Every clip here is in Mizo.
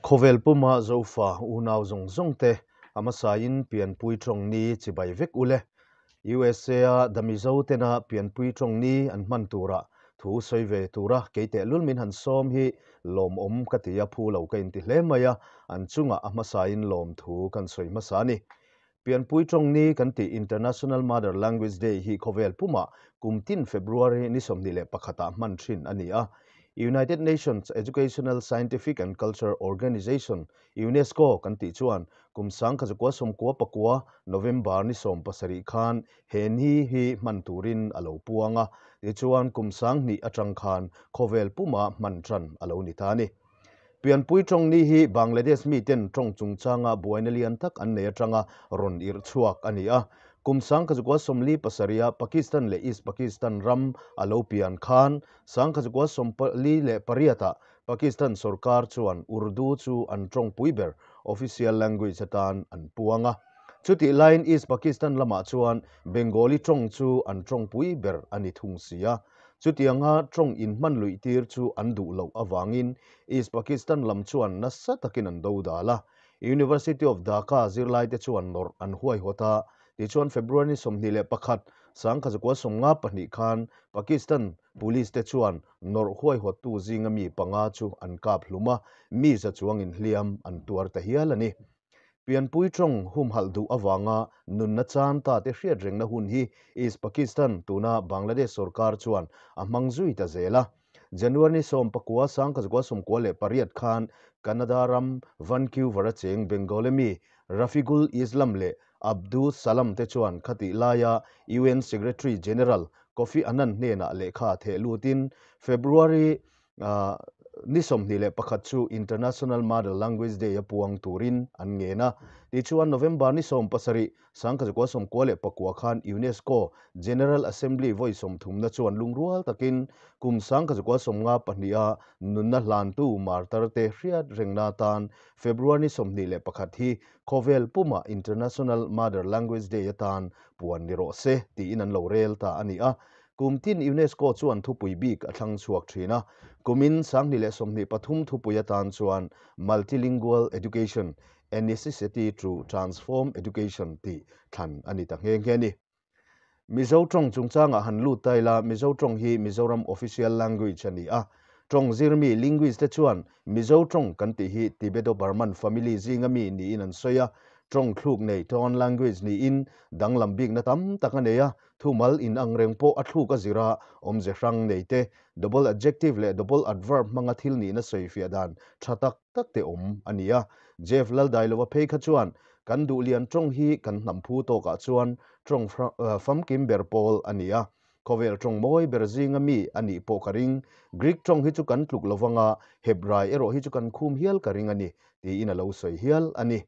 Khawvel puma Zofa unau zawng zawng te a hmasain pianpui tawng ni chibai vek ule. USA-a The Mizo tena pianpui tawng ni an hman tura thu sawi ve tura kei tehlul min han sawm hi lawmawm ka ti a, phu lo ka inti hle mai a, an chungah a hmasain lawmthu kan sawi hmasa a ni. Pianpui tawng ni kan tih International Mother Language Day hi khawvel pumah kum tin February ni 21 ah hman thin a ni a. United Nations Educational, Scientific and Culture Organization, UNESCO, kan tih chuan kum 1999 November ni 17 khan he ni hi hman turin a lo puang a, tichuan kum 2000 atang khan khawvel puma hman tan a lo ni ta a ni. Pianpui tawng ni hi Bangladesh miten tawng chungchanga buaina lian tak an nei atanga rawn irh chhuak a ni a. Kum 1947 a Pakistan leh East Pakistan ram a lo pian khan 1948 ah Pakistan sorkar chuan Urdu chu an tawngpui ber, official language, atan an puang a. Chutih laiin East Pakistan lamah chuan Bengali tawng chu an tawngpui ber a ni thung si a. Chutianga tawng inhman luih tir chu an duh loh avangin East Pakistan lam chuan nasa takin an do dal a. University of Dhaka zirlaite chuan nawrh an huaihawt a, tichuan February ni 21, 1952 khan Pakistan Police te chuan nawrh huaihawttu zinga mi panga chu an kap hlum a, mi za chuang inhliam an tuar ta hial a ni. Pianpui tawng humhalh duh avanga nunna chan ta te hriat rengna hun hi East Pakistan, tuna Bangladesh sorkar chuan a hmang zui ta zel a. January ni 19, 1998 khan Canada ram Vancouver a cheng Bengali mi Rafiqul Islam leh Abdus Salam te chuan khatih laia UN Secretary General Kofi Annan hnenah lehkha theh lutin February Ni 21 chu International Mother Language Day a puang turin an ngen a. Tichuan November ni 17, 1994 khan UNESCO General Assembly vawi sawmthumna chuan lungrual takin kum 1952 a nunna hlantu martar te hriat rengna atan February ni 21 hi khawvel puma International Mother Language Day atan puan ni rawh se tiin an lo rel ta a ni a. Kum tin UNESCO chuan thupui bik a thlang chhuak thin a, kumin 2023 thupui atan chuan Multilingual Education, A Necessity to Transform Education tih thlan a ni ta nghe nghe a ni. Mizo tawng chungchangah han lut ta ila, Mizo tawng hi Mizoram official language a ni a. Tawng zirmi, linguist, te chuan Mizo tawng kan tih hi Tibeto-Burman family zinga mi niin an sawi a. Tawng thluk nei, tone language, niin danglam bikna tam tak a nei a, Thumal in ang reng pawh a thluk a zir a, awmze hrang nei te, double adjective leh double adverb hmanga thil nihna sawifiah dan tha tak tak te awm a ni a. Jeff Laldailova phei kha chuan, Kan duh lian tawng hi kan hnam phu tawkah chuan tawng famkim ber pawl a ni a. Khawvel tawng mawi ber zinga mi a nih pawh ka ring. Greek tawng hi chu kan tluk lovanga, Hebrai erawh hi chu kan khum hial ka ring a ni, tiin a lo sawi hial a ni.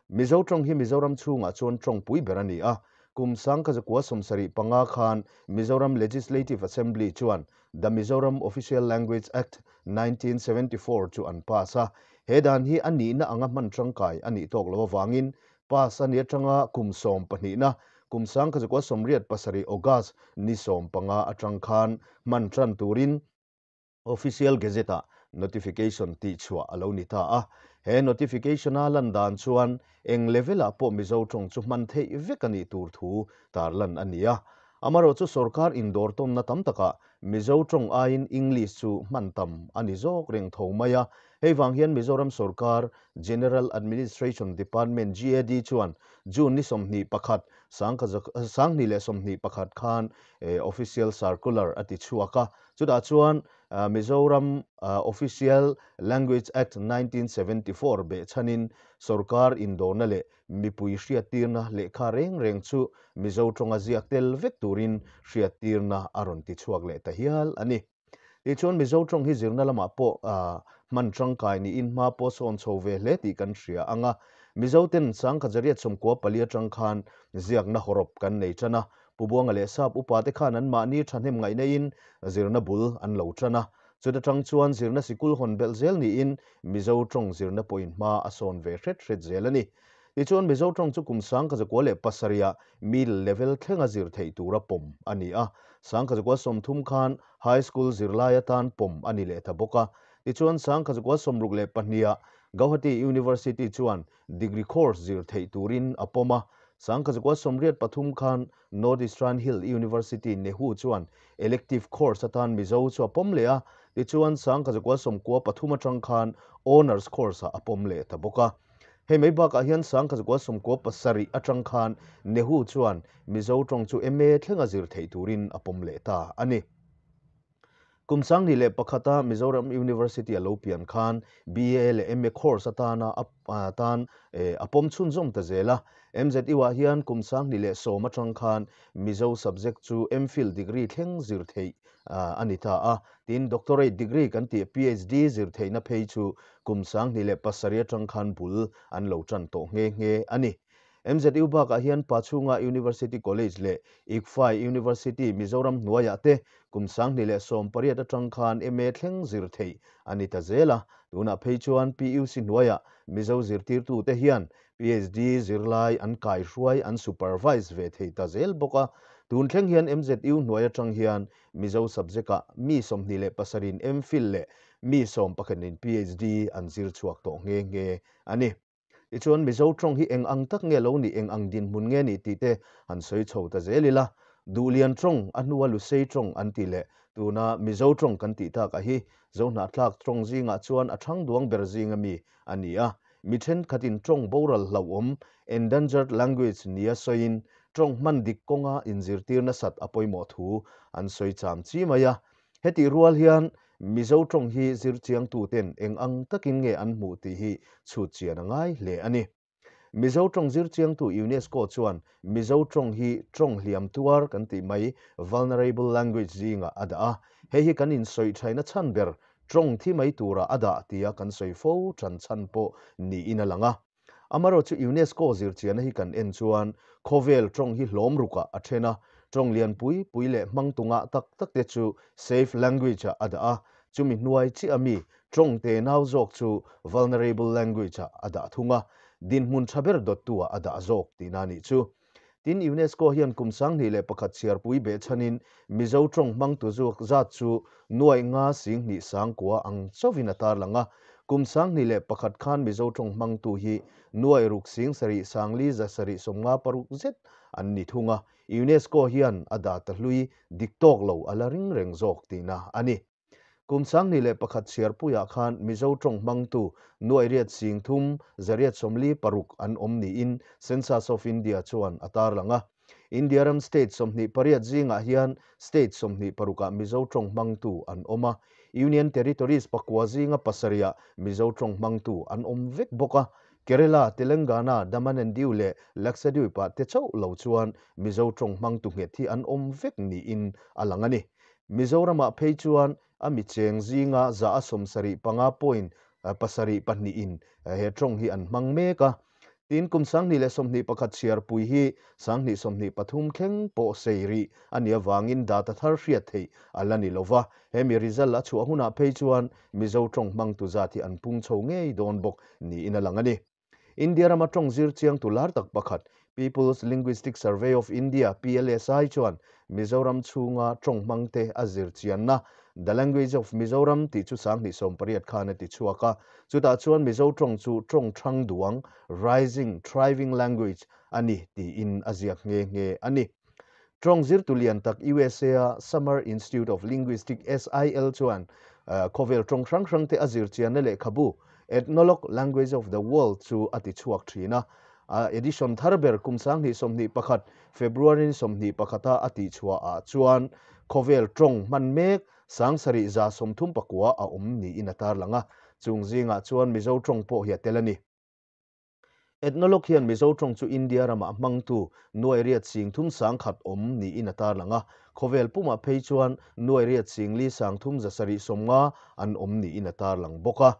Mizo tawng hi Mizoram chhungah chuan tawng pui ber a ni a. Kum 1975 khan Mizoram Legislative Assembly chuan The Mizoram Official Language Act, 1974 chu an pass a. He dan hi a nihna anga hman tangkai a nih tawk loh avangin pass a ni atanga kum sawm pahnihna, kum 1987 August ni 15 atang khan hman tan turin Official Gazette-ah notification tih chhuah a lo ni ta a. He notification-a lan dan chuan eng level-ah pawh Mizo tawng chu hman theih vek a nih tur thu tarlan a ni a. Amaherawhchu sorkar indawr tawnna tam takah Mizo tawng aiin English chu hman tam a ni zawk reng tho mai a. Hei vang hian Mizoram sorkar General Administration Department, GAD, chuan June ni 21, 2021 khan Official Circular a ti chhuak a. Chutah chuan Mizoram Official Language Act 1974 behchhanin sorkar indawrna leh mipui hriattirna lehkha reng reng chu Mizo tawnga ziak tel vek turin hriattirna a rawn ti chhuak leh ta hial a ni. Tichuan Mizo tawng hi zirna lamah pawh hman tangkai niin hma pawh sawn chho ve hle tih kan hria ang a. Mizo ten 1994 atang khan ziakna hawrawp kan nei tan a, Pu Buanga leh Sap upa te khan an mahni thahnem ngaihna-in zirna bul an lo tan a. Chuta tang chuan zirna sikul hawn belh zel niin Mizo tawng zirna pawhin hma a sawn ve hret hret zel a ni. Tichuan Mizo tawng chu kum 1907-ah middle level thlenga zir theih tura pawm a ni a. 1930 khan high school zirlai atan pawm a ni leh ta bawk a. Tichuan 1962-ah. Gauhati University chuan degree course zir theih turin a pawm a, 1983 khan North Eastern Hill University, NEHU, chuan elective course atan Mizo chu a pawm leh a, tichuan 1993 atang khan honours course-ah a pawm leh ta bawk a. Hei mai bakah hian 1997 atang khan NEHU chuan Mizo tawng chu MA thlenga zir theih turin a pawm leh ta a ni. Kum 2001 a Mizoram University a lo pian khan BA leh MA course atana tan a pawm chhunzawm ta zel a. MZU-ah hian kum 2010 atang khan Mizo subject chu MPhil degree thleng zir theih a ni ta a. Tin, Doctorate degree kan tih PhD zir theihna phei chu kum 2007 atang khan bul an lo tan tawh nghe nghe a ni. MZU bakah hian Pachhunga University College leh ICFAI University Mizoram hnuaiah te kum 2018 atang khan MA thleng zir theih a ni ta zel a. Tunah phei chuan PUC hnuaiah Mizo zirtirtute hian PhD zirlai an kaihruai, an supervise ve thei ta zel bawk a. Tun thleng hian MZU hnuai atang hian Mizo subject-ah mi 27 in MPhil leh mi 11 in PhD an zir chhuak tawh nghe nghe a ni. Tichuan, Mizo tawng hi eng ang tak nge lo nih, eng ang dinhmun nge nih tih te han sawi chho ta zel ila. Duhlian tawng, a hnua Lusei tawng an tih leh tuna Mizo tawng kan tih takah hi Zohnahthlak tawng zingah chuan a thang duang ber zinga mi a ni a. Mi thenkhatin tawng boral hlauhawm, endangered language, nia sawiin tawng hman dik kawnga inzirtir nasat a pawimawh thu an sawi cham chi mai a. Hetih rual hian Mizo tawng hi zir chiangtuten eng ang takin nge an hmuh tih hi chhut chian a ngai hle a ni. Mizo tawng zir chiangtu UNESCO chuan Mizo tawng hi tawng hliam tuar kan tih mai, vulnerable language, zingah a dah a. Hei hi kan insawi thaina chhan ber tawng thi mai tura a dah tia kan sawi fo tan chhan pawh niin a lang a. Amaherawhchu chu UNESCO zirchianna hi kan en chuan khawvel tawng hi hlawm rukah a then a, tawng lian pui pui leh hmang tungah tak tak te chu safe language-ah a dah a, chumi hnuai chiah ami tawng te nau zawk chu vulnerable language-ah a dah thung a, dinhmun tha ber dawttu-ah a dah zawk tihna nih chu. Tin, UNESCO hian kum 2001 chhiarpui behchhanin Mizo tawng hmangtu zuak zat chu nuaih nga sing hnih sang kua ang chauhin a tarlang a. Kum 2001 khan Mizo tawng hmangtu hi nuaih ruk sing sarih sang li za sarih sawmnga paruk zet an ni thung a. UNESCO hian a data hlui dik tawk lo a la ring reng zawk tihna a ni. Kum 2001 chhiarpuiah khan Mizo tawng hmangtu nuaihriat sing thum zariat sawmli paruk an awm niin Census of India chuan a tarlang a. India ram state 28 zingah hian state 26 ah Mizo tawng hmangtu an awm a. Union Territories pakua zinga pasarihah Mizo tawng hmangtu an awm vek bawk a. Kerala, Telangana, Daman and Diu leh Lakshadweep ah te chauh lo chuan Mizo tawng hmangtu nghet hi an awm vek niin a lang a ni. Mizoramah phei chuan a mi cheng zinga za a 75 point pasarih pahnihin he tawng hi an hmang mek a. Tin, kum 2021 chhiarpui hi 2023 thleng pawh sei rih a nih avangin data thar hriat theih a la ni lo va. Hemi result a chhuah hunah phei chuan Mizo tawng hmangtu zat hi an pung chho ngei dawn bawk niin a lang a ni. India rama tawng zir chiangtu lar tak pakhat, People's Linguistic Survey of India, PLSI, chuan Mizoram chhunga tawng hmangte a zir chianna The Language of Mizoram tih chu 2018 khan a ti chhuak a. Chutah chuan Mizo tawng chu tawng thang duang, rising, thriving language, a ni tiin a ziak nghe nghe a ni. Tawng zirtu lian tak USA-a Summer Institute of Linguistics, SIL, chuan khawvel tawng hrang hrangte a zir chianna lehkhabu Ethnologue, Language of the World chu a ti chhuak thin a. A edition thar ber kum 2021 February ni 21 a a tihchhuahah chuan khawvel tawng hman mek 7139 a awm niin a tarlang a. Chung zingah chuan Mizo tawng pawh hi a tel a ni. Ethnologue hian Mizo tawng chu India ramah hmangtu nuai riat sing thum sang khat awm niin a tarlang a, khawvel pumah phei chuan nuai riat sing li sang thum za sarih sawmnga an awm niin a tarlang bawk a.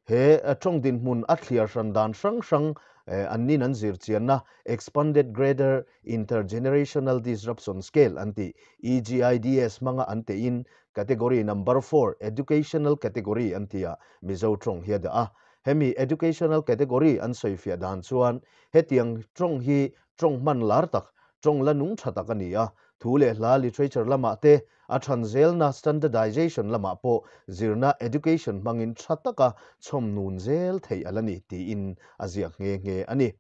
He tawng dinhmun a thliar hran dan hrang hrang an nin an zir chianna Expanded Greater Intergenerational Disruption Scale an tih, EGIDS, hmanga an tehin Category Number Four, Educational Category an tihah Mizo tawng hi a dah a. Hemi educational category an sawifiah dan chuan hetiang tawng hi tawng hman lar tak, tawng la nung tha tak a ni a, Thu leh hla, literature, lamah te, a ṭhan zelna, standardization, lamah pawh zirna, education, hmangin ṭha taka chhawm nun zel theih a la ni, tiin a ziak nghe nghe a ni.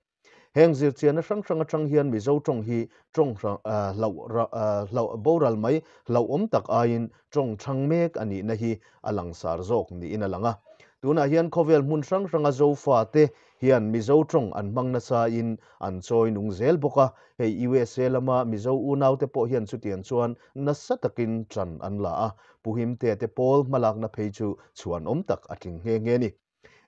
Heng zirchianna hrang hrang aṭang hian Mizo ṭawng hi ṭawng hlauh boral mai hlauhawm tak aiin ṭawng ṭhang mek a nihna hi a langsar zawk niin a lang a. Tunah hian khawvel hmun hrang hranga Zofate hian Mizo ṭawng an hmang nasain an chawi nung zel bawk a, hei USA lama Mizo unaute pawh hian chutiang chuan nasa takin ṭan an la a, Pu Himtea te pawl hmalakna phei chu chhuanawm tak a tling nghe nghe a ni.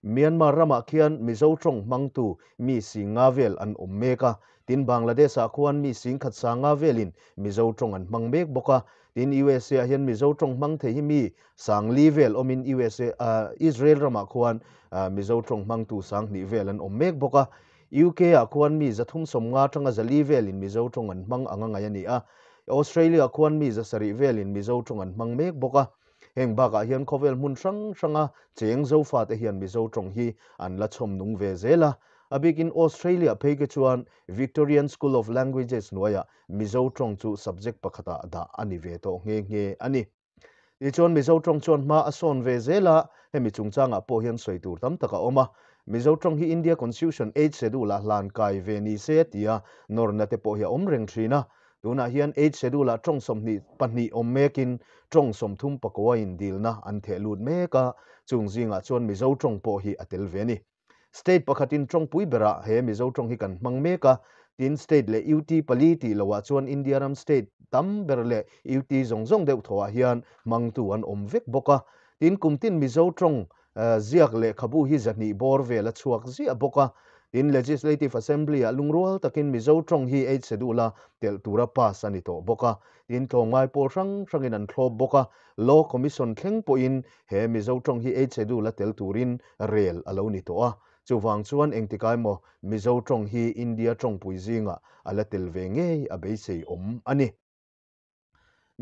Myanmar ramah khian Mizo ṭawng hmangtu mi singa vel an awm mek a, tin Bangladesh-ah khuan mi singkhat sanga velin Mizo ṭawng an hmang mek bawk a, tin USA-ah hian Mizo ṭawng hmang thei hi mi sangli vel awmin USA, Israel ramah khuan Mizo ṭawng hmangtu sanghnih vel an awm mek bawk a, UK-ah khuan mi 350 aṭanga 400 velin Mizo ṭawng an hmang anga ngaih a ni a, Australia-ah khuan mi 700 velin Mizo ṭawng an hmang mek bawk a. Heng bakah hian khawvel hmun hrang hranga cheng Zofate hian Mizo tawng hi an la chhawm nung ve zel a. A bikin Australia phei ke chuan Victorian School of Languages hnuaiah Mizo tawng chu subject pakhatah dah a ni ve tawh nghe nghe a ni. Tichuan Mizo tawng chuan hma a sawn ve zel a, hemi chungchangah pawh hian sawi tur tam tak a awm a. Mizo tawng hi India Constitution Eighth Schedule-ah hlan kai ve ni se tia nawrna te pawh hi a awm reng thin a. Tunah hian Eighth Schedule-ah tawng 22 awm mekin tawng 39 indilna an theh lut mek a, chung zingah chuan Mizo tawng pawh hi a tel ve a ni. State pakhatin tawng pui berah he Mizo tawng hi kan hmang mek a, tin state leh UT pali tih loah chuan India ram state tam ber leh UT zawng zawng deuh thawhah hian hmangtu an awm vek bawk a. Tin kum tin Mizo tawng Ziak lehkhabu hi 200 bawr vel a chhuak ziah bawk a, tin Legislative Assembly-ah lungrual takin Mizo tawng hi Eighth Schedule-a telh tura pass a ni tawh bawk a, tin tlawmngai pawl hrang hrangin an thlawp bawk a, Law Commission thleng pawhin he Mizo tawng hi Eighth Schedule-a tel turin rel a lo ni tawh a, chuvang chuan engtikai maw Mizo tawng hi India tawngpui zingah a la tel ve ngei a beisei awm a ni.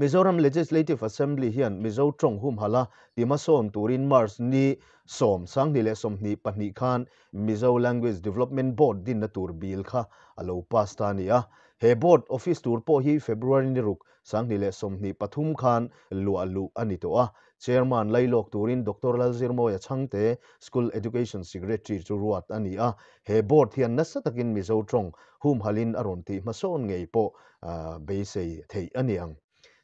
Mizoram Legislative Assembly hian Mizo tawng humhalh a tihmasawn turin March ni 10, 2022 khan Mizo Language Development Board dinna tur bill kha a lo pass ta a ni a. He board office tur pawh hi February ni 6, 2023 khan luah luh a ni tawh a. Chairman lailawk turin Doctor Lalzirmawia Chhangte, School Education Secretary chu ruat a ni a. He board hian nasa takin Mizo tawng humhalhin a rawn tihmasawn ngei pawh beisei theih a ni ang.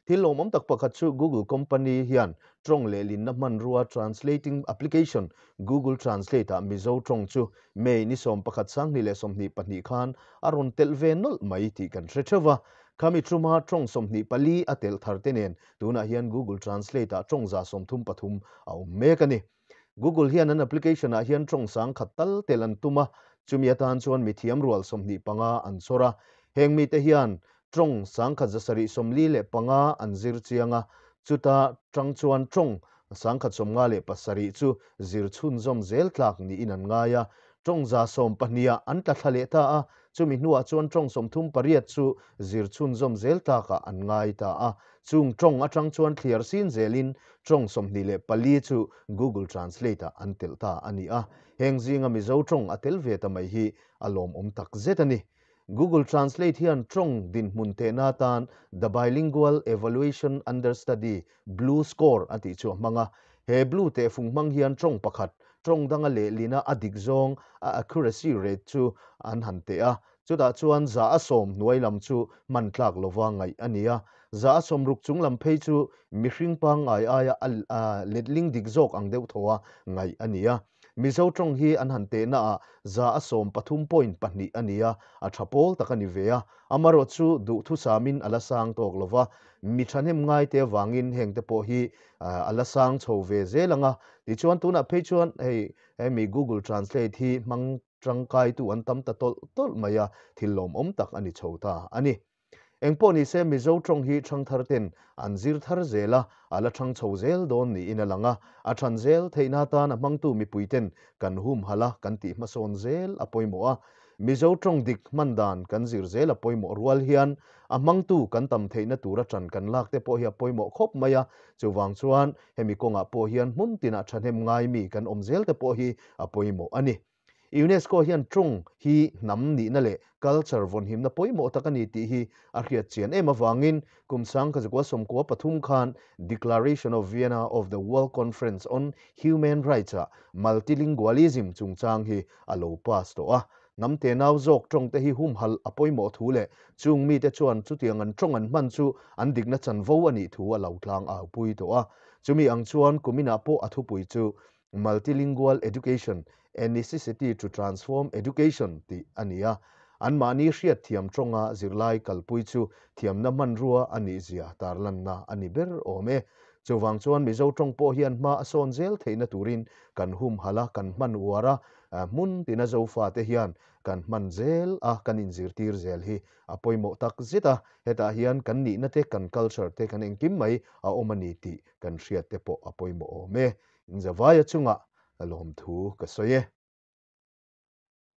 Thil lawmawm tak pakhat chu Google company hian tawng lehlinna hmanrua translating application Google Translate ah Mizo tawng chu May ni 11 2022 khan a rawn telh ve nawlh mai tih kan hre theuh va. Khami tuma tawng 24 a telh thar te nen tunah hian Google Translate ah tawng 133 a awm mek a ni. Google hian an application ah hian tawng 10,000 tal tel an tum a, chumi atan chuan mithiam rual 25 an chhawr a. Heng mite hian tawng 1775 an zir chiang a, chuta tang chuan tawng 1057 chu zir chhunzawm zel tlak niin an ngai a. Tawng 12 ah an tla thla leh ta a, chumi hnuah chuan tawng 38 chu zir chhunzawm zel tlakah an ngai ta a. Chung tawng atang chuan thliar sin zelin tawng 24 chu Google Translate-ah an telh ta a ni a. Heng zinga Mizo tawng a tel ve ta mai hi a lawmawm tak zet a ni. Google Translate hian tawng dinhmun tehna atan The Bilingual Evaluation Under Study Blue Score a tih chu a hmang a. He blue tehfung hmang hian tawng pakhat, tawng danga lehlina a dik zawng, a accuracy rate chu an han teh a. Chutah chuan 100% hnuai lam chu hman tlak lova ngaih a ni a, 60% chung lam phei chu mihring pangngai aia a letling dik zawk ang deuh thaw a ngaih a ni a. Mizo tawng hi an han tehna ah 13.2% a ni a, a tha pawl tak a ni ve a. Amarawh chu duhthusamin a la sang tawk lova, mi thahnem ngaite avangin hengte pawh hi a la sang chho ve zel ang a. Tichuan tunah phei chuan hei hemi Google Translate hi hmang Tangkaitu an tam ta tawlh tawlh mai a, thil lawmawm tak a ni chho ta a ni. Engpawh ni se Mizo tawng hi thangthar ten an zir thar zel a, a la thang chho zel dawn niin a lang a, a than zel theihna atan a hmangtu mipui ten kan humhalh a, kan tih hmasawn zel a pawimawh a. Mizo tawng dik hman dan kan zir zel a pawimawh rual hian a hmangtu kan tam theihna tura tan kan lak te pawh hi a pawimawh khawp mai a, chuvang chuan hemi kawngah pawh hian hmun tinah thahnem ngai mi kan awm zel te pawh hi a pawimawh a ni. UNESCO hian tawng hi hnam nihna leh culture vawnhimna pawimawh tak a ni tih hi a hriat chian em avangin kum 1993 khan Declaration of Vienna of the World Conference on Human Rights ah multilingualism chungchang hi a lo pass tawh a. Hnam tenau zawk tawng te hi humhalh a pawimawh thu leh chung mite chuan chutiang an tawng an hman chu an dikna chanvo a nih thu a lo tlang au pui tawh a. Chumi ang chuan kuminah pawh a thupui chu Multilingual Education, A Necessity to Transform Education tih a ni a. Anmahni hriat thiam tawnga zirlai kalpui chu thiamna hmanrua a nih zia tarlanna a ni ber awm e. Chuvang chuan Mizo tawng pawh hian hma a sawn zel theihna turin kan humhalh a, kan hman uar a, hmun tina Zofate hian kan hman zel a, kan inzirtir zel hi a pawimawh tak zet a. Hetah hian kan nihna te, kan culture te, kan engkim mai a awm a ni tih kan hriat te pawh a pawimawh awm e. Inzavaia chungah lawmthu ka sawi e.